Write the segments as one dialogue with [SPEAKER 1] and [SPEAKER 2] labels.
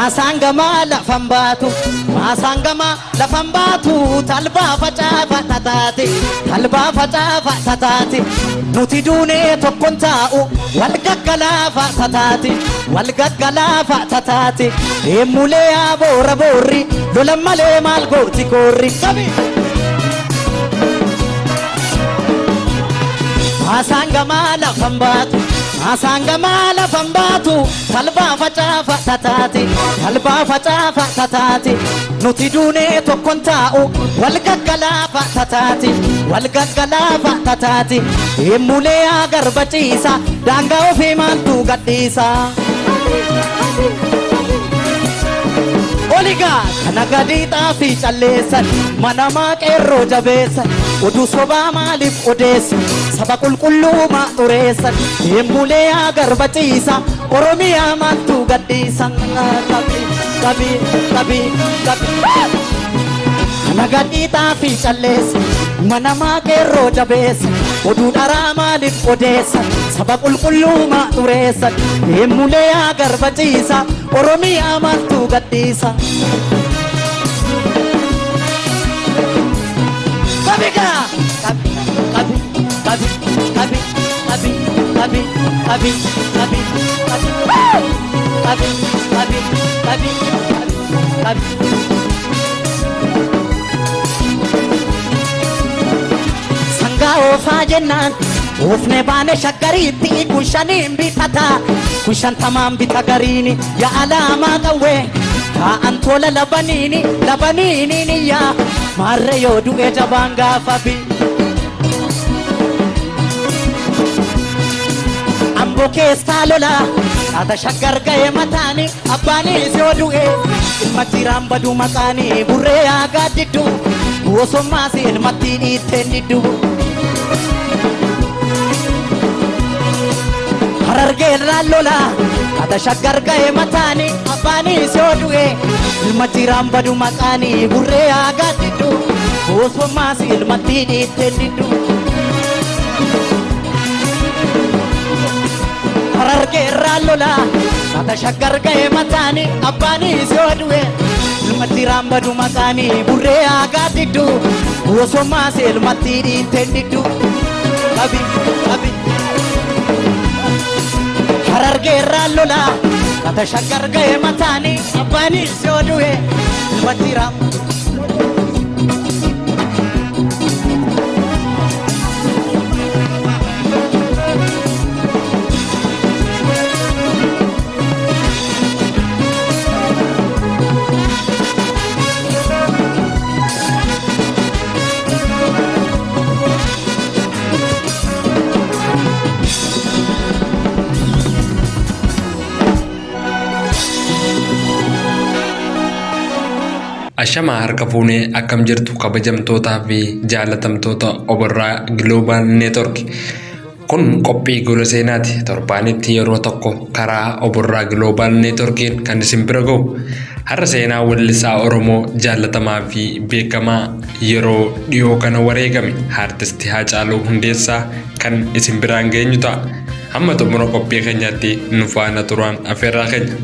[SPEAKER 1] Maasaan gamaa lafan baatu, maasaan gamaa lafan baatu, talbaa facaafa tataate, talbaa facaafa tataate. Nuti duunee tokkon taa'u, wal gaggalaafa tataate, wal gaggalaafa tataate. Deemulee yaa boora boorri, lolan malee maal gooti koorri. Qabi! Maasaan gamaa lafan baatu, maasaan gamaa lafan baatu, talbaa facaafa tataate, talbaa facaafa tataate. Nuti duunee tokkon taa'u, wal gaggalaafa tataate, wal gaggalaafa tataate. Deemulee yaa garba ciisa, daangaa ofii maaltu gadhiisa? Oligaa kana gadi xaafii calleessan, manamaa qeerroo jabeessan, oduu sobaa maaliif odeessan, saba qulqulluu maa xureessan? Deemulee yaa garba ciisa, Oromiyaa maaltu gadhiisa? Qabi, qabi, qabi, qabi. Kana gadi xaafii calleessan, manamaa qeerroo jabeessan, oduu dharaa maaliif odeessan, saba qulqulluu maa xureessan? Deemulee yaa garba ciisa, Oromiyaa maaltu gadhiisa? Qabigaa! Qabi, qabi, qabi, qabi, qabi, qabi, qabi, qabi, qabi, qabi, qabi, qabi, qabi. Sangaa oofaa jennaan oofne baane shaggariitti, kun shaniin bitata, kun shantamaan bita gariini, yaa alaamaa qawwee taa'an tola labaniini labaniini yaa maarre yoo du'e jabaan gaafa bi. Amboo keessaa lola haata shaggar ga'e mataani, abbaanis yoo du'e ilma jiraan badu maqaani, burree yaa gaaddiddu bosommaas ilmatti dhiitteen diddu. Harargeerraan lola haata shaggar ga'e mataani, abbaanis yoo du'e ilma jiraan badu maqaani, burree yaa gaaddiddu bosommaas ilmatti dhiitteen diddu. Harargeerraan lola haata shaggar ga'e mataani, abbaanis yoo du'e ilma jiraan badu maqaani, burree yaa gaaddiddu bosommaas ilmatti dhiitteen diddu. Qabi, qabi. Harargeerraan lola haata shaggar ga'e mataani, abbaanis yoo du'e ilma jiraan.
[SPEAKER 2] Ashamaa harka fuunee, akkam jirtu kabajamtootaa fi jaalatamtoota Oborraa Global Network? Kun qophii gola seenaati. Torbaanitti yeroo tokko karaa Oborraa Global Networkiin kan isin bira ga'u. Har'a seenaa weellisaa Oromoo jaalatamaa fi beekamaa yeroo dhiyoo kana wareegame, Aartisti Haacaaluu Hundeessaa kan isin biraan geenyu ta'a. Hamma xumura qophii keenyaatti nu faana turaan afeerraa keenya.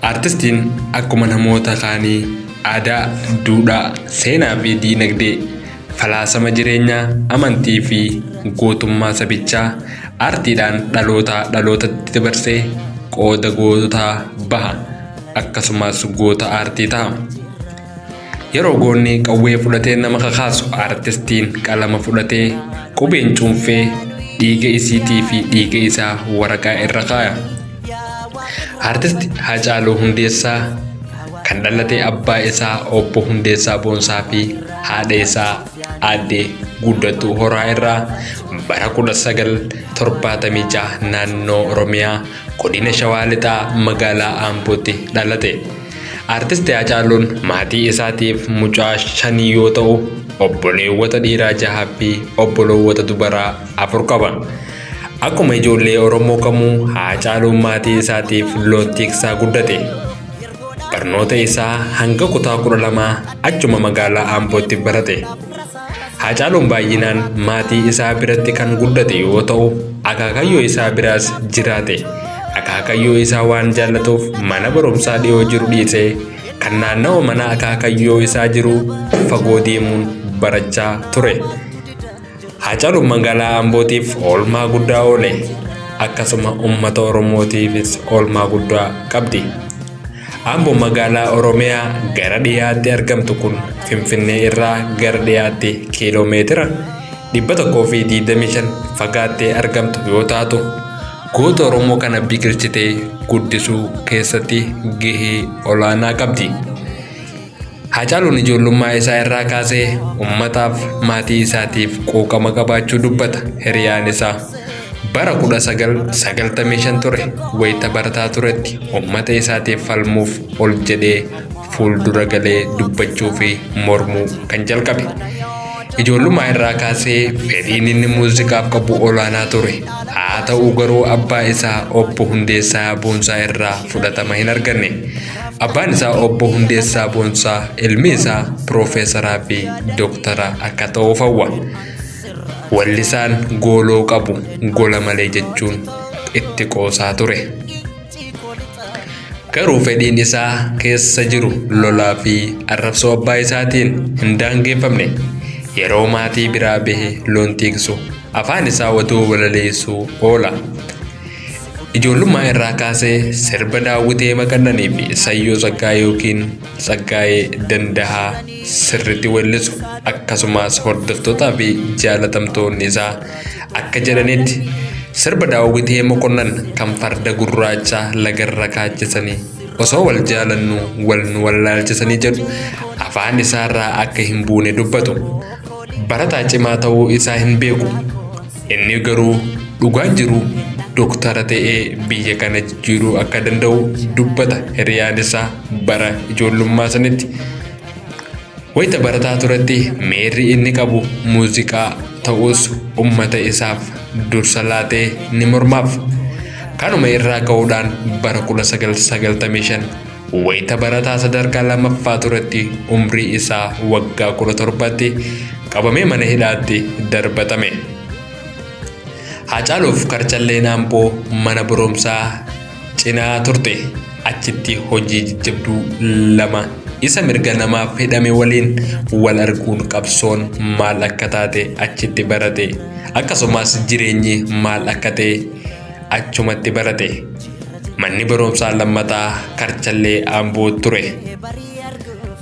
[SPEAKER 2] Aartistiin akkuma namoota kaanii aadaa, duudhaa, seenaa fi diinagdee, falaasama jireenyaa, amantii fi gootummaa sabichaa aartiidhaan dhalootaa dhalootatti dabarsee qooda goototaa baha. Akkasumas goota aartii ta'a. Yeroo goonni qawwee fudhatee nama kakaasu, aartistiin qalama fudhatee qubeen cuunfee dhiiga isiitii fi dhiiga isaa waraqaa irra kaaya. Aartisti Haacaaluu Hundeessaa kan dhalate abbaa isaa Obbo Hundeessaa Boonsaa fi haadha isaa Aadde Guddatuu Horaa irraa bara 1976 naannoo Oromiyaa, godina Shawaa Lixaa, magaalaa Ambootti dhalate. Aartisti Haacaaluun maatii isaatiif mucaa shanii yoo ta'u, obboleewwata dhiiraa jahaa fi obboloowwata dubaraa 4 qaba. Akkuma ijoollee Oromoo kamuu Haacaaluun maatii isaatiif loon tiksaa guddate. Barnoota isaa hanga kutaa 12 achuma magaalaa Ambootti barate. Haacaaluun baay'inaan maatii isaa biratti kan guddate yoo ta'u, akaakayyoo isaa biraas jiraate. Akaakayyuu isaa waan jaallatuuf mana barumsaa dhiyoo jiru dhiisee kan naannawa mana akaakayyuu isaa jiru fagoo deemuun barachaa ture. Haacaaluun magaalaa Ambootiif oolmaa guddaa oole. Akkasuma uummata Oromootiifis oolmaa guddaa qabdi. Ambo magaalaa Oromiyaa gara dhiyaatti argamtu kun Finfinnee irraa gara dhiyaatti kiiloomeetira 125 fagaattee argamtu yoo taatu, goota Oromoo kana biqilchitee guddisuu keessatti gahee olaanaa qabdi. Haacaaluun ijoollummaa isaa irraa kaasee uummataaf maatii isaatiif quuqama qabaachuu dubbata hiriyaan isaa. Bara 1995 ture wayita barataa turetti uummata isaatiif falmuuf ol jedhee fuuldura galee dubbachuu fi mormuu kan jalqabe. Ijoollummaa irraa kaasee fedhiin inni muuziqaaf qabu olaanaa ture. Haa ta'u garuu abbaa isaa obbo Hundeessaa Boonsaa irraa fudhatama hin arganne. Abbaan isaa obbo Hundeessaa Boonsaa ilmi isaa piroofeesaraa fi dooktara akka ta'uuf hawwa. Wallisaan gooloo qabu gola malee jechuun itti qoosaa ture. Garuu fedhiin isaa keessa jiru lolaa fi arrabsoo abbaa isaatiin hin daangeffamne. Yeroo maatii biraa bahe loon tiksu afaan isaa otoo walaleessuu oola. Ijoollummaa irraa kaasee sirba Daawwitee Maqannanii fi Sayyoo Tsaggaayee yookiin Tsaggaayee Dandahaa sirriitti weellisu. Akkasumas hordoftootaa fi jaalatamtoonni isaa akka jedhanitti sirba Daawwitee Mokonnan kan farda gurraacha lagarra kaachisanii osoo wal jaalannu wal nu wallaalchisanii jedhu afaan isaarraa akka hin buune dubbatu. Barataa cimaa ta'uu isaa hin beeku. Inni garuu dhugaan jiru dooktara ta'ee biyya kana jijjiiruu akka danda'u dubbata hiriyaan isaa bara ijoollummaa sanitti. Wayita barataa turetti miirri inni qabu muuziqaa ta'us uummata isaaf dursa laatee ni mormaaf. Kanuma irraa ka'uudhaan bara 1995 wayita barataa sadarkaa lammaffaa turetti umrii isaa waggaa 17tti qabamee mana hidhaatti darbatame. Haacaaluuf karchalleen Amboo mana barumsaa cinaa turte. Achitti hojii jajjabduu lama isa mirga namaaf hidhame waliin wal arguun qabsoon maal akka taate achitti barate. Akkasumas jireenyi maal akka ta'e achumatti barate. Manni barumsaa lammataa karchallee Amboo ture.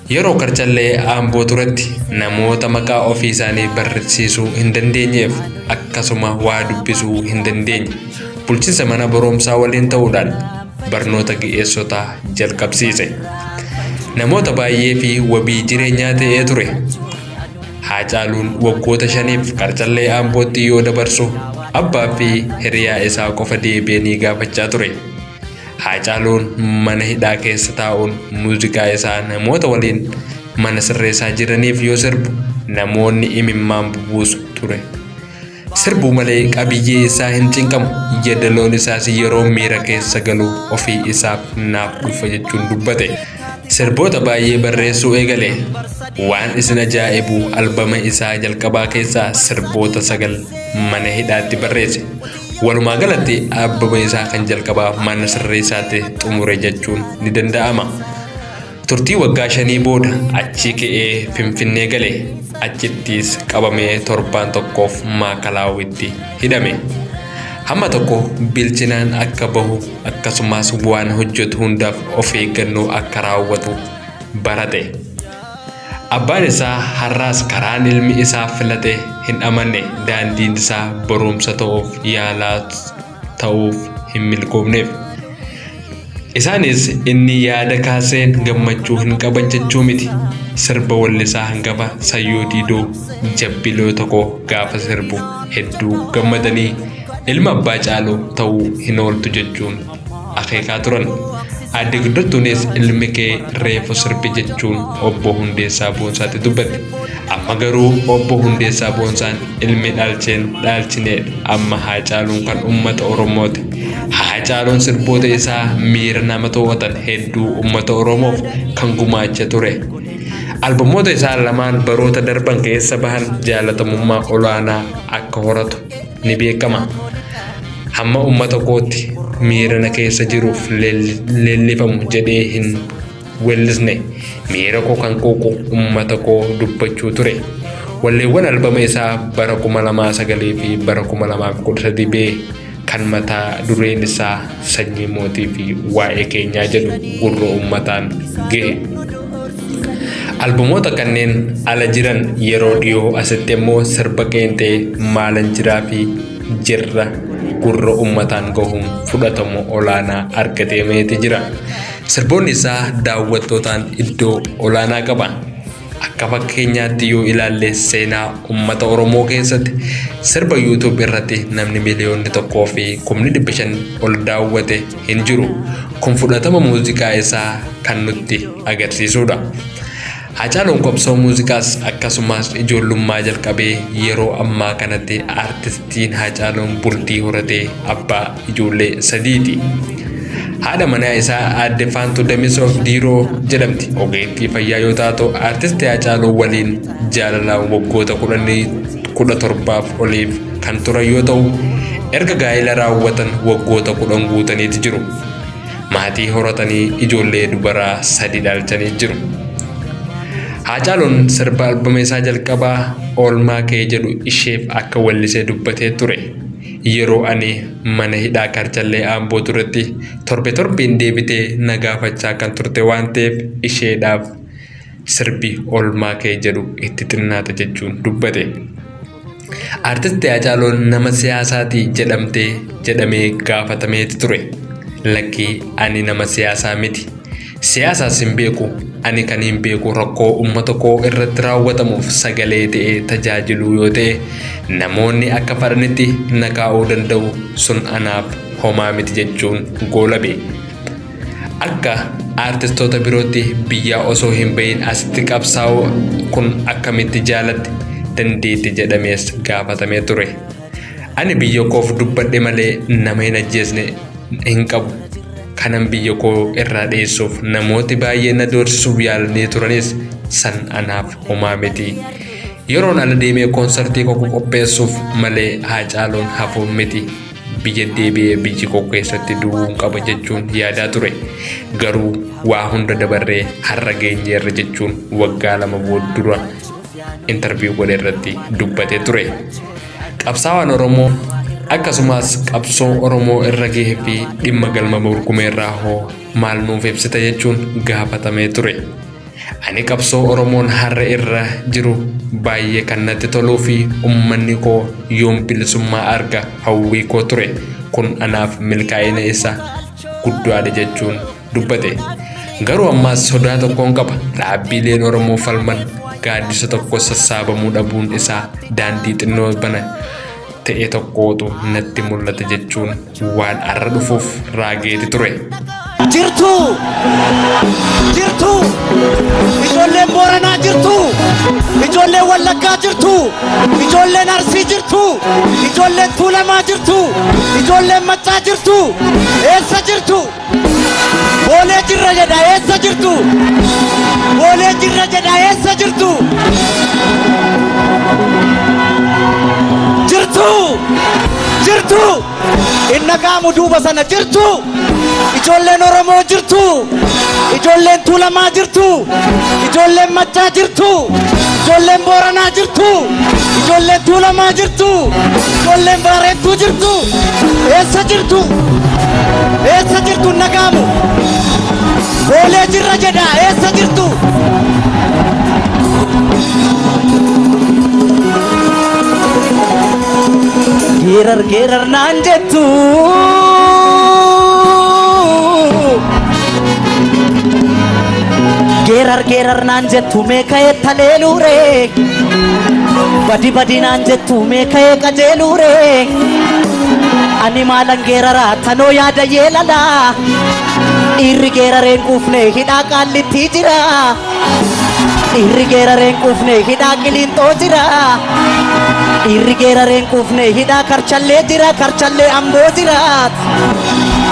[SPEAKER 2] Yeroo karchallee Amboo turetti namoota maqaa ofii isaanii barreessisuu hin dandeenyeef akkasuma waa dubbisuu hin dandeenye bulchiinsa mana barumsaa waliin ta'uudhaan barnoota ga'eessotaa jalqabsiise. Namoota baay'ee fi wabii jireenyaa ta'ee ture. Haacaaluun waggoota 5 karchallee Ambootti yoo dabarsu abbaa fi hiriyaa isaa qofa deebi'anii gaafachaa ture. Haacaaluun mana hidhaa keessa taa'uun muuziqaa isaa namoota waliin mana sirreessaa jiraniif yoo sirbu namoonni imimmaan bubuusu ture. Sirbuu malee qabiyyee isaa hin cinqamu. Yeedaloon isaas yeroo miira keessa galu ofii isaaf naaf dhufa jechuun dubbate. Sirboota baay'ee barreessuu eegale. Waan isin ajaa'ibu albama isaa jalqabaa keessaa sirboota 9 mana hidhaatti barreesse. Walumaa galatti albama isaa kan jalqabaa mana sirreessaatti xumure jechuun ni danda'ama. Turtii waggaa 5 booda achii ka'ee Finfinnee gale. Achittis qabamee torbaan tokkoof maakalaawwitti hidhame. Hamma tokko bilchinaan akka bahu akkasumas waan hojjetu hundaaf of eeggannoo akka raawwatu barate. Abbaan isaa har'aas karaan ilmi isaa filate hin amanne daandiin isaa barumsa ta'uuf yaalaa ta'uuf hin milkoofneef. Isaanis inni yaada kaaseen gammachuu hin qaban jechuu miti. Sirba wallisaa hangafa Sayyoo Diidoo jabbiloo tokko gaafa sirbu hedduu gammadanii ilma abbaa caaluu ta'uu hin ooltu jechuun akeekaa turan. Aadde Guddattuunis ilmi kee reefu sirbi jechuun obbo Hundeessaa Boonsaatti dubbatte. Amma garuu obbo Hundeessaa Boonsaan ilmi dhaalcheen dhaalchineedha. Amma Haacaaluun kan uummata Oromooti. Haacaaluun sirboota isaa miira nama to'atan hedduu uummata Oromoof kan gumaacha ture. Albamoota isaa lamaan baroota darban keessa bahan jaalatamummaa olaanaa akka horatu ni beekama. Hamma uummata kootti Miira na keessa jiruuf leellifamu jedhee hin weellisne. Miira koo kan quuqu uummata koo dubbachuu ture. Walleewwan albama isaa bara 2009 fi bara 2013 ba'e kan mataa dureen isaa sanyii mootii fi waa'ee keenyaa jedhu gurra uummataan ga'e. Albamoota kanneen ala jiran yeroo dhiyoo asitti immoo sirba qeenxee maalan jiraa fi jirra gurra uummataan gahuun fudhatama olaanaa argatee meeti jira. Sirboonni isaa daawwattootaan iddoo olaanaa qaba. Akka fakkeenyaatti yoo ilaalle seenaa uummata Oromoo keessatti sirba YouTube irratti namni 1,500,000 ol daawwate hin jiru. Kun fudhatama muuziqaa isaa kan nutti agarsiisudha. Hacaaluun qabsoo muuziqaas akkasumas ijoollummaa jalqabee yeroo ammaa kanatti aartistiin Hacaaluun bultii horatee abbaa ijoollee 3ti. Haadha manaa isaa aadde Faantuu Damisoof Diiroo jedhamti. Ogeettii fayyaa yoo taatu aartistii Hacaaluu waliin jaalalaan waggoota 17 oliif kan turan yoo ta'u erga gaa'ela raawwatan waggoota 10 guutaniiti jiru. Maatii horatanii ijoollee dubaraa 3 dhalchanii jiru. Hacaaluun sirba albama isaa jalqabaa oolmaa kee jedhu isheef akka wallisee dubbatee ture. Yeroo ani mana hidhaa Karchallee Amboo turetti torbe torbeen deebitee na gaafachaa kan turte waan ta'eef isheedhaaf sirbi oolmaa kee jedhu itti xinnaata jechuun dubbate. Aartistii Hacaaluun nama siyaasaati jedhamee gaafatameeti ture. Lakkii ani nama siyaasaa miti. Siyaasaas hin beeku. Ani kan hin beeku rakkoo uummata koo irratti raawwatamuuf sagalee ta'ee tajaajiluu yoo ta'e namoonni akka fedhanitti na kaa'uu danda'u sun anaaf homaa miti jechuun goolabe. Akka aartistoota birootti biyyaa osoo hin bahin asitti qabsaa'u kun akkamitti jaalatte dandeetti jedhamees gaafatamee ture. Ani biyya koof dubbadhe malee nama hin ajjeesne hin qabu. Kanan biyya koo irraa dheessuuf namooti baay'ee na doorsisuuf yaalanii turanis san anaaf homaa miti. Yeroon ala deemee koonsartii koo qopheessuuf malee Hacaaluun hafuun miti. Biyya deebi'ee biyyi koo keessatti du'uun qaba jechuun yaadaa ture. Garuu waa hunda dabarree har'a geenyeerra jechuun waggaa 2 booddura intarviiyuu godhe irratti dubbatee ture. Qabsaawaan Oromoo akkasumas qabsoo Oromoo irra gahee fi dhimma galma burkumeerraa hoo maal nuuf ibsita jechuun gaafatamee ture. Ani qabsoo Oromoon har'a irra jiru baay'ee kan natti toluu fi uummanni koo yoom bilisummaa arga hawwii koo ture. Kun anaaf milkaa'ina isa guddaadha jechuun dubbate. Garuu ammaas sodaa tokkoon qaba. Dhaabbileen Oromoo falman gaaddisa tokko sassaabamuu dhabuun isaa daandii xinnoo bana ta'e tokkootu natti mul'ata jechuun waan har'a dhufuuf raageeti ture.
[SPEAKER 1] Jirtu! Jirtu! Ijoolleen Booranaa jirtu! Ijoolleen Wallaggaa jirtu! Ijoolleen Arsii jirtu! Ijoolleen Tuulamaa jirtu! Ijoolleen Maccaa jirtu! Eessa jirtu? Boolee jirra jedha eessa jirtu? Boolee jirra jedha eessa jirtu? Jirtu! Jirtu! Inna qaamu duuba sana jirtu! Ijoolleen Oromoo jirtu! Ijoolleen Tuulamaa jirtu! Ijoolleen Maccaa jirtu! Ijoolleen Booranaa jirtu! Ijoolleen Tuulamaa jirtu! Ijoolleen Baarentuu jirtu! Eessa jirtu? Eessa jirtu inna qaamu? Boolee jirra jedha eessa jirtu? Geerar geerar naan jettu. Geerar geerar naan jettu meeka'ee taleeluure. Badi badi naan jettu meeka'ee qajeeluure. Ani maalan geeraraa tanoo yaada yeelalaa. Dhiirri geerareen quufne hidhaa qaallitti jira. Dhiirri geerareen quufne hidhaa qiliinxoo jira. Dhiirri geerareen quufne hidhaa karchallee jira karchallee amboo jira.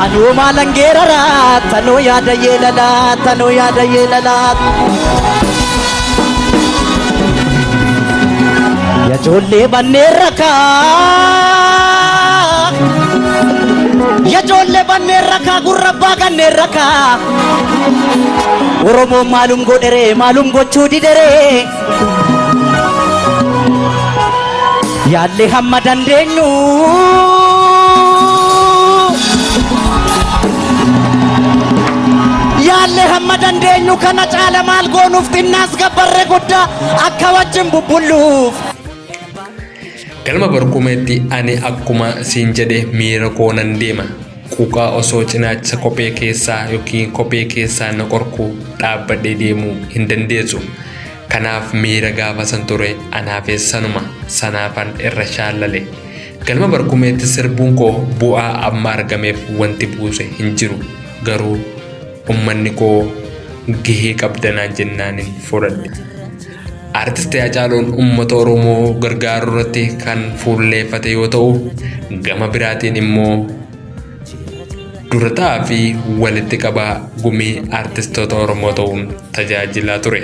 [SPEAKER 1] Anoo maalan geeraraa tanoo yaada yeelalaa tanoo yaada yeelalaa. Yajoollee banneen rakaa. Yajoollee banneen. Dhagaa gurra abbaa ganneen rakaa. Oromoon maalum godheree maalum gochuu dideree. Yaallee hamma dandeenyu. Yaallee hamma dandeenyu kana caala maal goonuuf xinnaas gabbarre guddaa akka wajjin bubbulluuf.
[SPEAKER 2] Galma barkumeetti ani akkuma siin jedhe miira koo nan deema. Quuqaa osoo cinaacha kophee keessaa yookiin kophee keessaa na qorku dhaabbadhee deemuu hin dandeessu. Kanaaf miira gaafa san ture anaafis sanuma sanaafan irra shaallale. Galma barkumeetti sirbuun koo bu'aa amma argameef wanti buuse hin jiru. Garuu ummanni koo gahee qabdanaan jennaanin fudhadhe. Artisti Haacaaluun uummata Oromoo gargaaruu irratti kan fuulleeffate yoo ta'u, gama biraatiin immoo durataa fi walitti qabaa gumii artistoota Oromoo ta'uun tajaajilaa ture.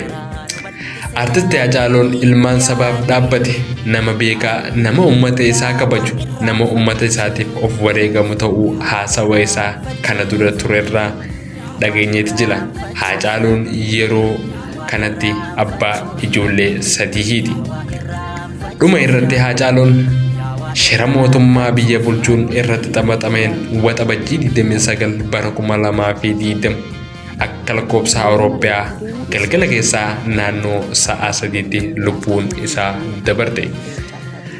[SPEAKER 2] Artisti Haacaaluun ilmaan sabaaf dhaabbate, nama beekaa, nama uummata isaa kabaju, nama uummata isaatiif of wareegamu ta'uu haasawa isaa kana dura turerraa dhageenyeeti jira. Haacaaluun yeroo kanatti abbaa ijoollee sadiiti. Dhuma irratti Haacaaluun shira mootummaa biyya bulchuun irratti taphatameen Waxabajjii 29 bara 2020 akka lakkoofsa Awurooppiyaa galgala keessaa naannoo sa'a 3tti lubbuun isaa dabarte.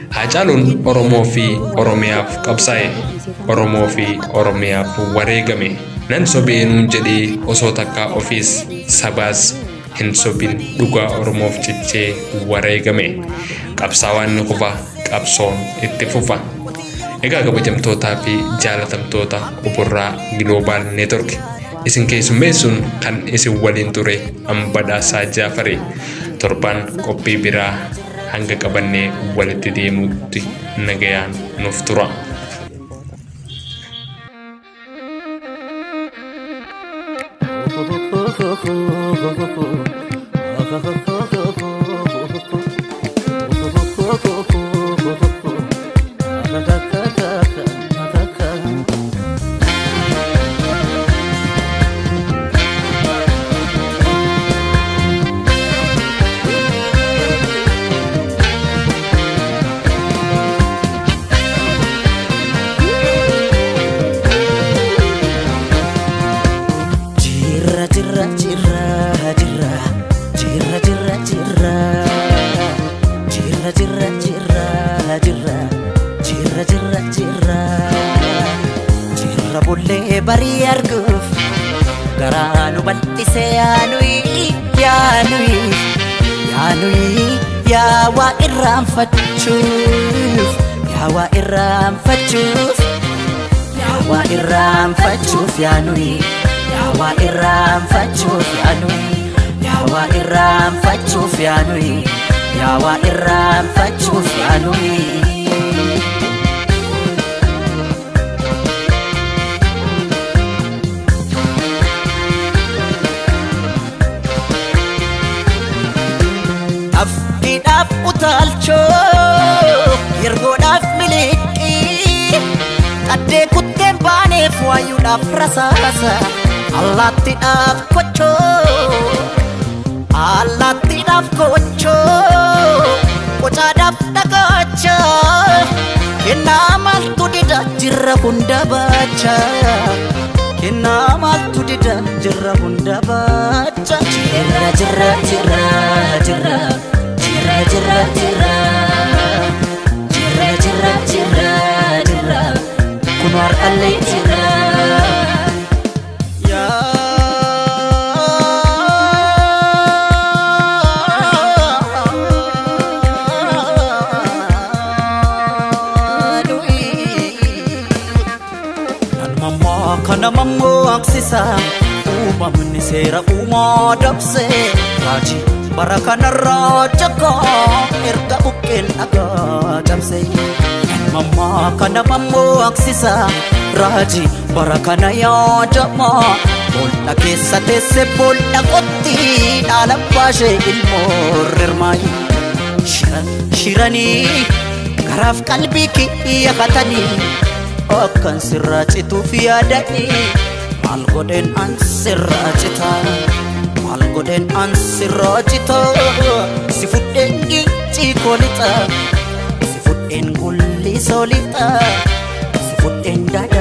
[SPEAKER 2] Haacaaluun Oromoo fi Oromiyaaf qabsaa'e. Oromoo fi Oromiyaaf wareegame. Nan sobeenuun jedhee osoo takkaa ofiis sabaas hin sobin dhugaa Oromoof cichee wareegame. Qabsaawaan ni kufa, qabsoon itti fufa. Egaa kabajamtootaa fi jaalatamtoota Oborraa Global Network isin keessummeessuun kan isin waliin ture Ambadhaasaa Jaafarii. Torban qophii biraa hanga qabannee walitti deemuutti nagayaan nuuf tura.
[SPEAKER 1] Barii arguuf garaa nu bal'ise yaanuyi yaanuyi yaanuyi yaa waa irraanfachuuf yaa waa irraanfachuuf yaa waa irraanfachuuf yaanuyi yaa waa irraanfachuuf yaanuyi yaa waa irraanfachuuf yaanuyi yaa waa irraanfachuuf yaanuyi. Afkiidhaaf utaalchoo yergoodhaaf miliqii qaddee kutteen baaneef waayuudhaaf rasaasa allaattiidhaaf kochoo allaattiidhaaf kochoo qocaadhaaf dhagaacha kennaa maaltu dida jirra hunda baacha kennaa maaltu dida jirra hunda baacha jirra jirra jirra jirra jirra jirra jirra jirra jirra jirra jirra kun har'allee jirra. Kana mammoo aksisa uumamni seera uumaa dabse raajii bara kanarraa jakaa erga buqqeen dhagaa cabse. Mammaa kana mammoo aksisa raajii bara kana yaadama bool'a keessa teesse bool'a qotti dhaala baashee ilmoo rirmaayi. Shiranii garaaf qalbii kiyya katanii akkan sirraa cituuf yaadanii Maal godheen an sirraa citaa, maal godheen an sirraa citaa, si fudheen gincii koo lixa, si fudheen gullisoo lixa, si fudheen daadhaa.